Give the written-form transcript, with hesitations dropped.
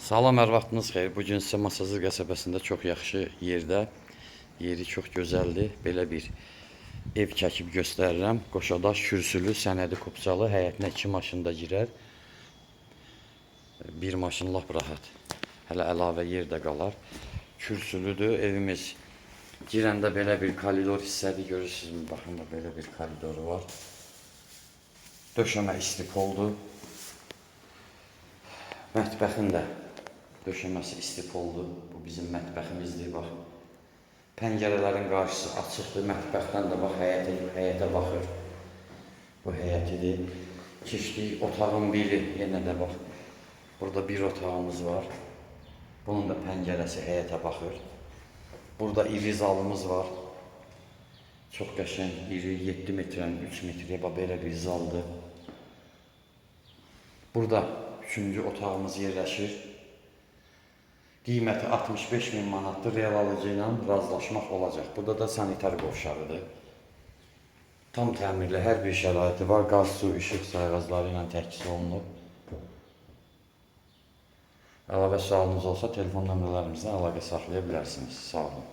Salam, hər vaxtınız xeyir. Bu gün sizə Masazır qəsəbəsində çox yaxşı yerdə, yeri çox gözəldir. Belə bir ev çəkib göstərirəm. Qoşadaş, kürsülü, sənədi kupçalı, həyətinə iki maşın da girər. Bir maşın lap rahat. Hələ əlavə yer də qalar. Kürsülüdür evimiz. Girəndə belə bir koridor hissədir, görürsünüzmü? Baxın da belə bir koridoru var. Döşəmə istipoldur. Mətbəxin də döşəməsi istipoldur. Bu bizim mətbəximizdir, bax. Pəncərələrin qarşısı açıqdır. Mətbəxdən də bax həyətə baxır. Bu həyətidir. Keçdik otağın biri, yenə də bax. Burada bir otağımız var. Bunun da pəncərəsi həyətə baxır. Burada iri zalımız var. Çox qəşəng, iri 7 metrənin 3 metrəyə bax belə bir zaldır. Burada üçüncü otağımız yerləşir. Qiyməti 65 min manatdır. Real alıcı ilə razılaşmaq olacaq. Burada da sanitar qovşağıdır. Tam təmirli, hər bir şəraiti var. Qaz, su, işıq sayğacları ilə təchiz olunub. Əlavə sualınız olsa telefon nömrələrimizdən əlaqə saxlaya bilərsiniz. Sağ olun.